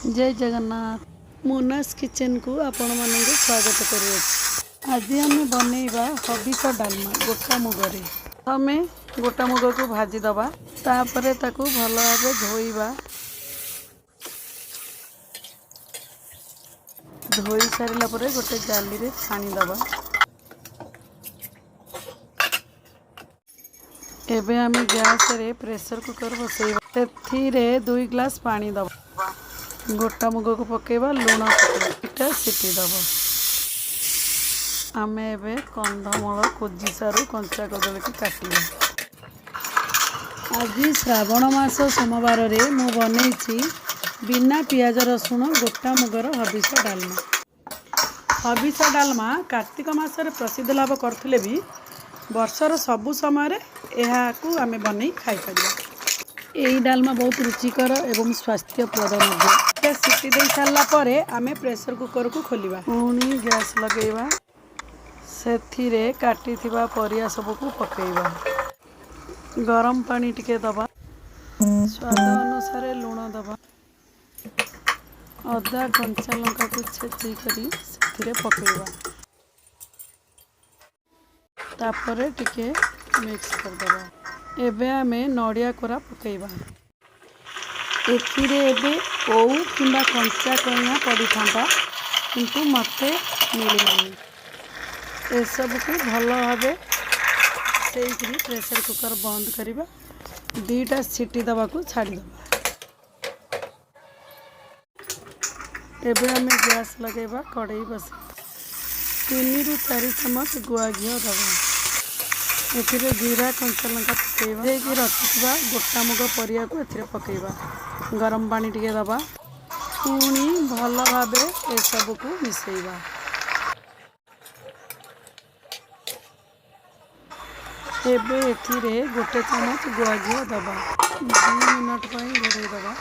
ଜୟ ଜଗନ୍ନାଥ। ମୋନାସ୍ କିଚେନକୁ ଆପଣମାନଙ୍କୁ ସ୍ୱାଗତ କରୁଅଛି। ଆଜି ଆମେ ବନେଇବା ହବିଷ ଡାଲମା ଗୋଟା ମୁଗରେ। ପ୍ରଥମେ ଗୋଟା ମୁଗକୁ ଭାଜିଦେବା, ତାପରେ ତାକୁ ଭଲ ଭାବେ ଧୋଇବା। ଧୋଇ ସାରିଲା ପରେ ଗୋଟେ ଜାଲିରେ ଛାଣିଦେବା। ଏବେ ଆମେ ଗ୍ୟାସରେ ପ୍ରେସର କୁକର ବସେଇବା। ସେଥିରେ 2 ଗ୍ଲାସ୍ ପାଣି ଦେବା। ଗୋଟା ମୁଗକୁ ପକାଇବା, ଲୁଣ ପକାଇବା, 2ଟା ସିଟି ଦେବ। ଆମେ ଏବେ କନ୍ଧମୂଳ, କୋଜି ସାରୁ, କଞ୍ଚା କଦଳୀକି କାଟିବା। ଆଜି ଶ୍ରାବଣ ମାସ ସୋମବାରରେ ମୁଁ ବନେଇଛି ବିନା ପିଆଜ ରସୁଣ ଗୋଟା ମୁଗର ହବିଷ ଡାଲମା। ହବିଷ ଡାଲମା କାର୍ତ୍ତିକ ମାସରେ ପ୍ରସିଦ୍ଧ ଲାଭ କରୁଥିଲେ ବି ବର୍ଷର ସବୁ ସମୟରେ ଏହାକୁ ଆମେ ବନେଇ ଖାଇପାରିବା। ଏହି ଡାଲମା ବହୁତ ରୁଚିକର ଏବଂ ସ୍ୱାସ୍ଥ୍ୟପ୍ରଦ ମଧ୍ୟ। ସିଟି ଦେଇ ସାରିଲା ପରେ ଆମେ ପ୍ରେସର କୁକରକୁ ଖୋଲିବା। ପୁଣି ଗ୍ୟାସ୍ ଲଗାଇବା। ସେଥିରେ କାଟିଥିବା ପରିବା ସବୁକୁ ପକାଇବା। ଗରମ ପାଣି ଟିକେ ଦେବା। ସ୍ୱାଦ ଅନୁସାରେ ଲୁଣ ଦେବା। ଅଦା, କଞ୍ଚା ଲଙ୍କାକୁ ଛେଚି କରି ସେଥିରେ ପକାଇବା। ତାପରେ ଟିକେ ମିକ୍ସ କରିଦେବା। ଏବେ ଆମେ ନଡ଼ିଆ କୋରା ପକାଇବା। ଏଥିରେ ଏବେ ଓଉ କିମ୍ବା କଞ୍ଚା କଇଁଆ ପଡ଼ିଥାନ୍ତା, କିନ୍ତୁ ମୋତେ ମିଳିଲାନି। ଏସବୁକୁ ଭଲ ଭାବେ ମିଶେଇକିରି ପ୍ରେସର କୁକର ବନ୍ଦ କରିବା। 2ଟା ସିଟି ଦେବାକୁ ଛାଡ଼ିଦେବା। ଏବେ ଆମେ ଗ୍ୟାସ୍ ଲଗାଇବା। କଡ଼େଇ ବସେଇବା। 3ରୁ 4 ଚାମଚ ଗୁଆ ଘିଅ ଦେବା। ଏଥିରେ ଜିରା, କଞ୍ଚା ଲଙ୍କା ପକାଇବା। ଦେଇକି ରଖିଥିବା ଗୋଟା ମୁଗ ପରିବାକୁ ଏଥିରେ ପକାଇବା। ଗରମ ପାଣି ଟିକେ ଦେବା। ପୁଣି ଭଲ ଭାବେ ଏସବୁକୁ ମିଶାଇବା। ଏବେ ଏଥିରେ 1 ଚାମଚ ଗୁଆ ଘିଅ ଦେବା। 2 ମିନିଟ୍ ପାଇଁ ଘୋଡ଼େଇ ଦେବା।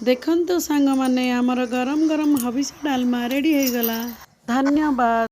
ଦେଖନ୍ତୁ ସାଙ୍ଗମାନେ, ଆମର ଗରମ ଗରମ ହବିଷ ଡାଲମା ରେଡ଼ି ହେଇଗଲା। ଧନ୍ୟବାଦ।